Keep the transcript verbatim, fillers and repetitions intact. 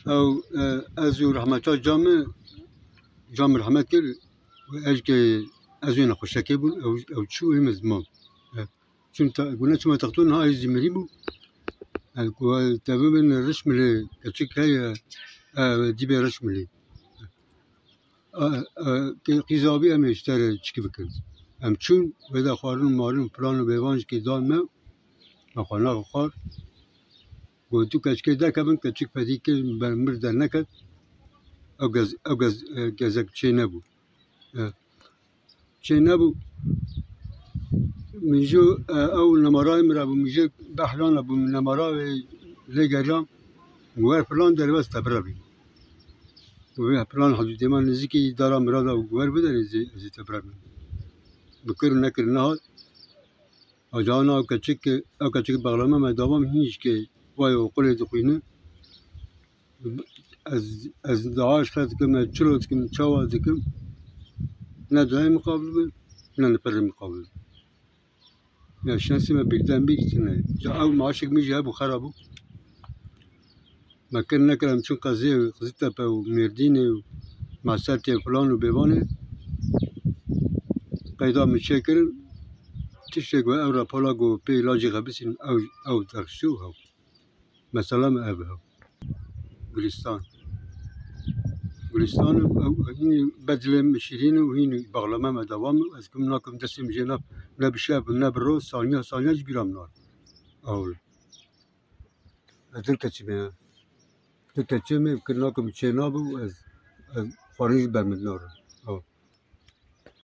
Ew, e, ez û rehmeta ca min, ca min rehmet kir, ez ke, ez wê nexweşekê bûn, ew, ew çû, hêm ez mam. E, çûn te, gune çima texto niha ez jî mirî bû. E, ku te bibin Rişmilê, keçik heye, e, dîbê Rişmilê. E, e, ke qîza bî em ê ji te re çikî bikin. Em çûn, wê de xwarin û marin û plan û bêvan jî kê dan me, me xwe naxwe xwar. Got, tu keçikê derkevin, keçik fedî kir, ber mir derneket. Ew gez-, ew gez-, e, gezek çê nebû. E, çê nebû. Min jî, e, ew nemarayê min re bû, min jî behlan re bû, min nemara wê lê geriya. Wer filan derve ez te birevî. Û wê filan hudûdê me nizîkî dara mirada û wer biderê ez ê, ez ê te birevî. Bikir û nekir nehat. Acana ew keçik, ew keçik bexleme me davam hîn jî ke wayê oqilê dixwîne. Ez, ez dua ji xwe dikim, ez çilo dikim, çawa dikim. Ne dayê mixabin bin, ne nifirê mixabin bin. Ya şansê me birdenbîr tune. Ca ew maaşek min jî hebû xera bû. Me kir nekir em çûn qezê Qiziltepe û Mêrdînê û Mesertê filan û bêvanê. Qeyda min çêkirin. Tiştek we ew rapala ku pê ilacê xebisîn ew, ew derxist û hew. Mesela me ev e. Gulistan. Gulistan ew, ew hînî bedilê min şirîn û hînî baxlame me dewam e. Ez kim nakim destê min jê ne, ne bi şev ne bi roj, saniya saniya ji bîra min nare. Ew. Ez din keçî me. Tu keçê me kir nakim çê nabe û ez, ez xwarin jî ber min nare.